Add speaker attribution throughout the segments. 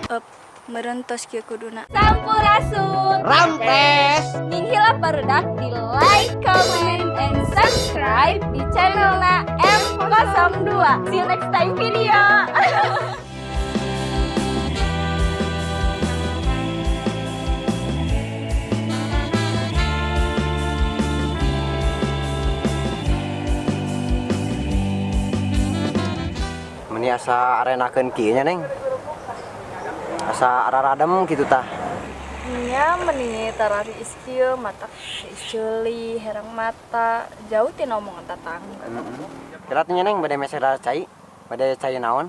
Speaker 1: Up, meureun tos kieu kuduna.
Speaker 2: Sampurasun.
Speaker 3: Rampes.
Speaker 2: Ninghilap barudak di like, comment, and subscribe di channelna M02. See you next time video.
Speaker 3: Meni asa arenakeun kieu nya, Neng. Asa araradem kitu tah.
Speaker 1: Nya, meni tarari kieu, mata ceuli, herang mata, jauh tina omongan tatangga.
Speaker 3: Kira nya, Neng, bade meser cai? Bade cai naon?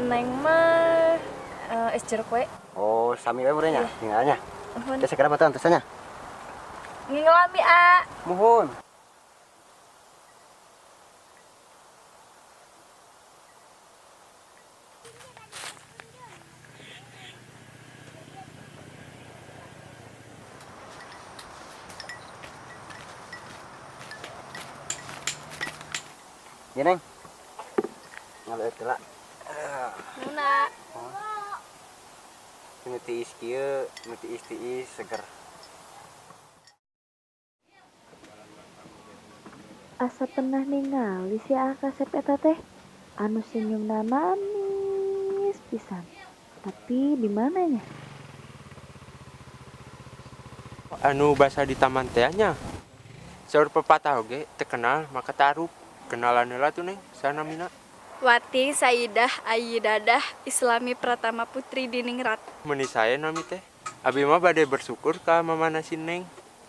Speaker 1: Neng mah es jeruk we.
Speaker 3: Oh, sami we meureun nya, tinggalnya.
Speaker 1: Nuhun.
Speaker 3: Teh segera batuan nya.
Speaker 1: Ngingelami a.
Speaker 3: Muhun. Ya, Neng. Ngaleueut heula.
Speaker 1: Nuna.
Speaker 3: Nu tiis kieu, nu tiis-tiis seger.
Speaker 4: Asa pernah ningali si Akasep eta teh, anu senyumna manis pisan. Tapi di mana nya?
Speaker 5: Anu basa di taman teh nya. Saur pepatah oge, terkenal maka taaruf. Kenalan heula tuh, Neng, saha namina?
Speaker 1: Wati Saidah Ayidadah Islami Pratama Putri Diningrat.
Speaker 5: Meni sae nami teh. Abi mah bade bersyukur ka mamana si Neng.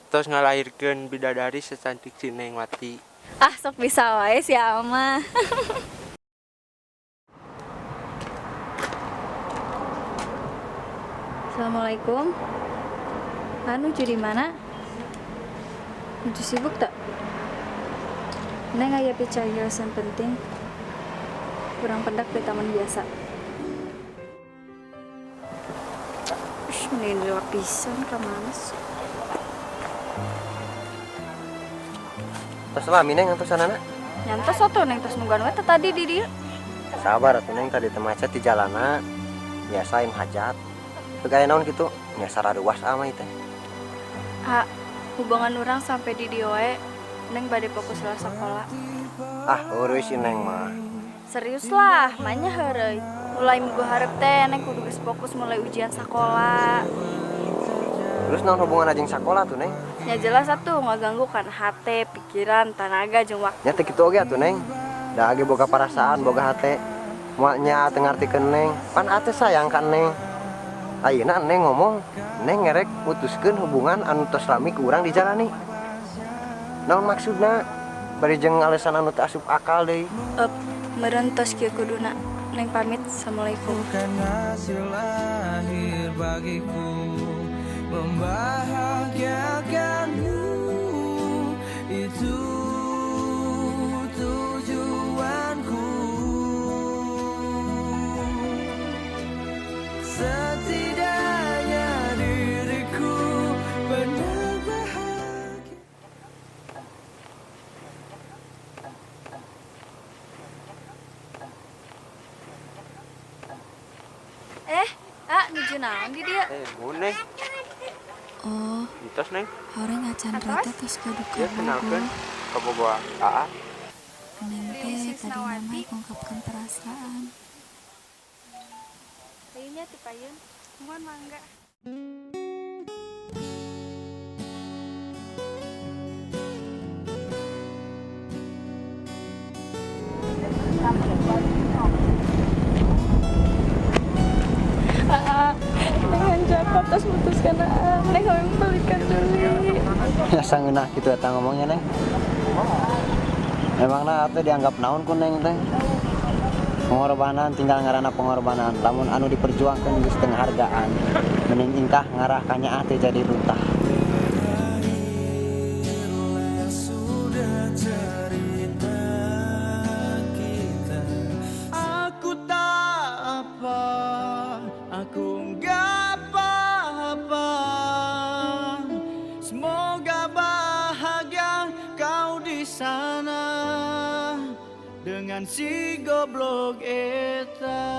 Speaker 5: Tos ngalahirkeun bidadari secantik si Neng Wati.
Speaker 1: Ah, sok bisa wae si Ama. Assalamualaikum. Anu di mana? Nuju sibuk tak? Neng aya picariosan penting. Kurang pendak di taman biasa. Ush, mending lapisan ka mana sih?
Speaker 3: Tos lami, Neng, antosanana?
Speaker 1: Nyantos atuh, Neng tos nungguan we teh tadi di dieu.
Speaker 3: Sabar atuh, Neng, tadi teh macet di jalana. Biasa im hajat. Teu gaya naon kitu? Nya sararuas ama ieu teh.
Speaker 1: Ah, hubungan urang sampai di dieu wae. Neng bade fokus lah sekolah.
Speaker 3: Ah, heureuy si Neng mah.
Speaker 1: Serius lah, manya heureuy. Mulai minggu hareup teh Neng kudu geus fokus mulai ujian sekolah.
Speaker 3: Terus naon hubungan jeung sakola tuh, Neng?
Speaker 1: Ya jelas atuh ngaganggu kan hate, pikiran, tanaga jeung waktu.
Speaker 3: Nya teh kitu oge atuh, Neng. Da ge boga perasaan, boga hate. Moal nya teu ngartikeun Neng. Pan ate sayang ka Neng. Ayeuna Neng ngomong, Neng ngerek mutuskeun hubungan anu tos lami ku urang dijalani. Naon maksudna? Bari jeung alasan anu teu asup akal deui.
Speaker 1: Up, meureun tos kieu kuduna. Neng pamit, assalamualaikum.
Speaker 6: Bukan hasil akhir bagiku membahagiakanmu, itu tujuanku. Setidaknya diriku pernah bahagia.
Speaker 1: Eh, ah, nuju naon di dieu?
Speaker 5: Eh, mun, Neng.
Speaker 7: Oh,
Speaker 5: Entos, Neng.
Speaker 7: horeng acan rata tos gaduh
Speaker 5: Ya kenalkeun kabogoh Aa.
Speaker 7: Neng teh tadi nama ungkapkan perasaan.
Speaker 1: Payunnya ti payun. Mohon mangga. Dengan Jakarta tos mutuskan aa, Neng hayang balikan deui.
Speaker 3: Asa ngeunah kitu eta ngomongnya, Neng. Emangna atuh dianggap naon ku Neng teh? Pengorbanan tinggal ngaranna pengorbanan. Lamun anu diperjuangkeun geus teu ngahargaan, mending ingkah ngarah ka nyaah teh jadi runtah.
Speaker 6: Sudah cerita kita. Aku tak apa, aku nggak apa-apa. Semoga bahagia kau di sana dengan si goblok eta.